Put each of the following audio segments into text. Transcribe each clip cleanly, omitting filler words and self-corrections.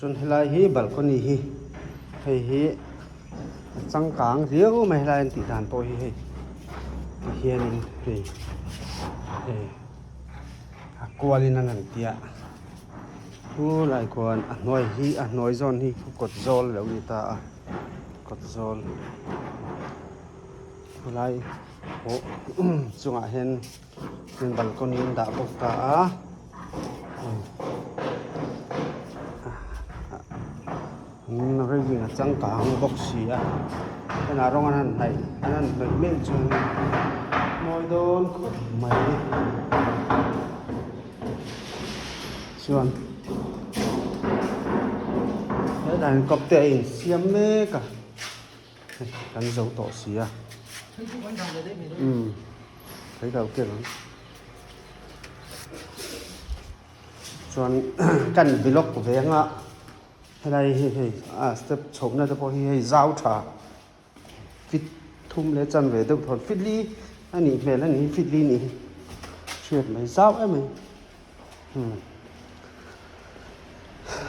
Chuan helai hi balcony hi hei hi a changkang riau mai helai an tih dan pawh hi hei ti hianin hei hei a kualin an han tia chu lai khuan a hnuai hi a hnuai zawn hi kawt zawl a lo ni ta a kawt zawl helai pawh chungah hian. Tin balcony an dah bawk ta a railing a changkang bawk si a henah rawng an han hnaih an han hnawih mek chuan mawi dawn khawp mai chuan helaiah hian cup te a insiam mek a. Kan zo tawh si a. Umm thei lo kel ang. Chuan kan vlog ve anga helai hi hei a step chhohna te pawh hi hei zau tha fit thum leh chanve deuh thawn fit li a nih hmel a ni fit li nih hi hriat mai zau em mai. Umm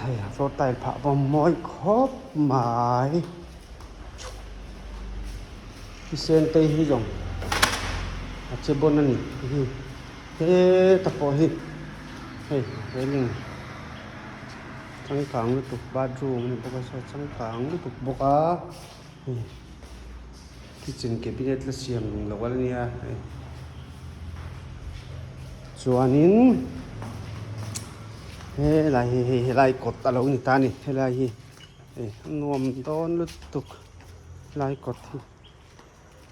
hei a floor tile phah pawh mawi khawp mai thisen te hi zawng a che bawn a ni hi heta pawh hi hei railing changkang lutuk bathroom a ni bawk a saw changkang lutuk bawk a hei kitchen cabinet la siam loh a nia hei chuanin helai hi hei helai kawt a lo ni ta a ni helai hi hei a nuam dawn lutuk helai kawt hi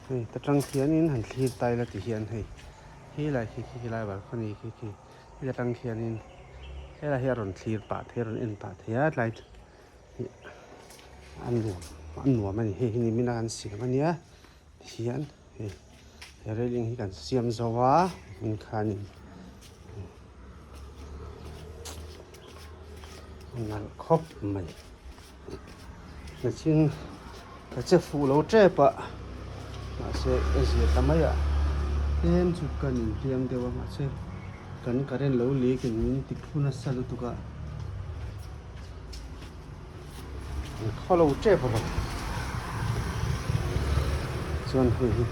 hei ta tang khianin han thlir ta ila ti hian hei helai khi khi helai balcony khi khi heta tang khianin helai hi a rawn thlir pah thei a rawn en pah thei a tlai hi a nuam a nuam a ni hei hi nimin a kan siam a nia tihian hei he railing hi kan siam zo a hmun khanin a nalh khawp mai machine ka che fuh lo tep a mahse ka zir ta mai a tlem chu kan inhliam deuh a mahse kan current lo leak in min ti phu nasa lutuk a. Khaw lo tep a bawk chuan hei hi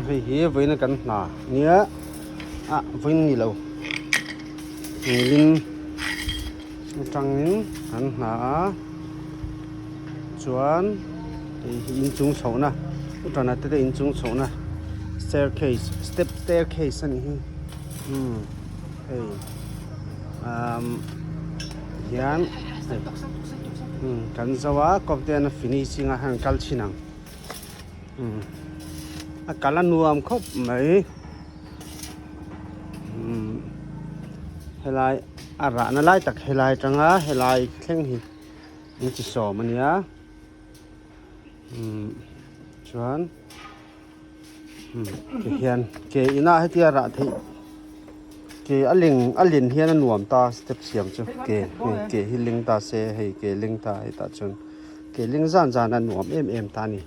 hei hi vawiin a kan hna nia ah vawiin ni lo nilin atangin an hna a chuan hei hi inchung chhohna utana te inchung chhohna staircase step staircase a nih hi umm hei umm hian hei umm kan zo a kawp te an finishing a han kal chhin ang umm a kal a nuam khawp mai umm helai a rahna lai tak helai atanga helai thleng hi an chi sawm a nia umm chuan umm tihian ke inah hetia rah theih ke a ling a lin hian a nuam ta step siam chu ke hei ke hi ling ta se hei ke ling ta hetah chuan ke ling zan zan a nuam em em ta a ni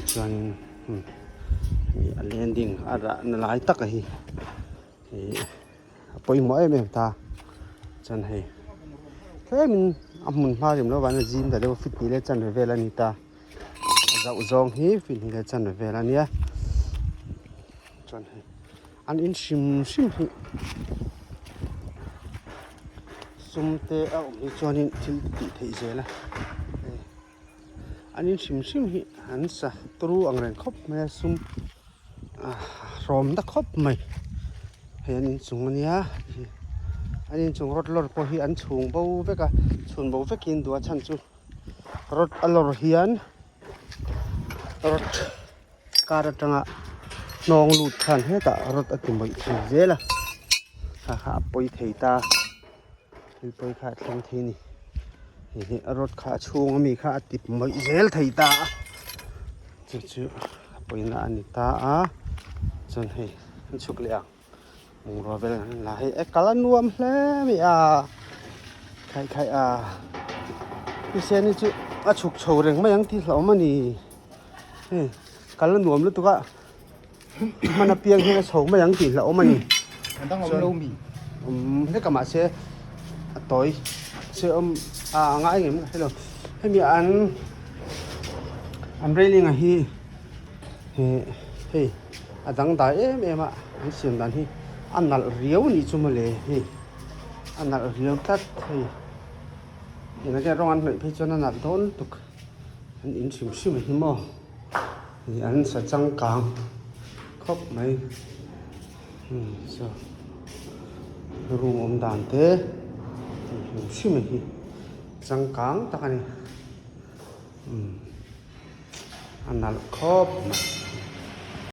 chuanin umm a landing a rahna lai taka hi. Ih a pawimawh em em ta chuan hei tlemin a hmun hma rim lovah hian a zim ta deuh a fit hnih leh chanve vel a ni ta a zauh zawng hi fit hnih leh chanve vel a nia chuan hei an in hrim hrim hi sum te a awm hi chuanin thil tih theih zel a hei an in hrim hrim hi an sa turu ang reng khawp mai a sum. Hrawm na khawp mai hei an inchung ania an inchung rod lawr pawh hi an chhung bo vek a chhun bo vek in duh a chhan chu rod a lawr hian rod kar atanga hnawng lut khan hetah rod a ti mawih thei zel a kha kha a pawi thei ta thil pawi kha a thleng thei a ni hei hi a rod kha a chhung ami kha a ti mawih zel thei ta a chu chu a pawina a ni ta a chuan hei an chhuk leh ang bungrua vel an la hei e kal a nuam hle mai a khaih khaih a thisen hi chu. A chhuk chho reng mai ang tih hlauhawm a ni. Hei kal a nuam lutuk a hman apiang hian a chho mai ang tih hlauhawm a ni. A dang awm lo mi? Awm hlek a mahse a tawi se awm a a ngai ngem ka hrelo. Hemi an an railing a hi eh hei a dangdai em em a an siam dan hi a nalh riau a nih chu mawle hei a nalh riau tlat hei. Eng enge rawng an hnawih phei chuan a nalh dawn lutuk an in hrim hrim a hi maw ih an sa changkang khawp mai umm saw room awm dan te in hrim hrim a hi changkang tak a ni umm a nalh khawp mai.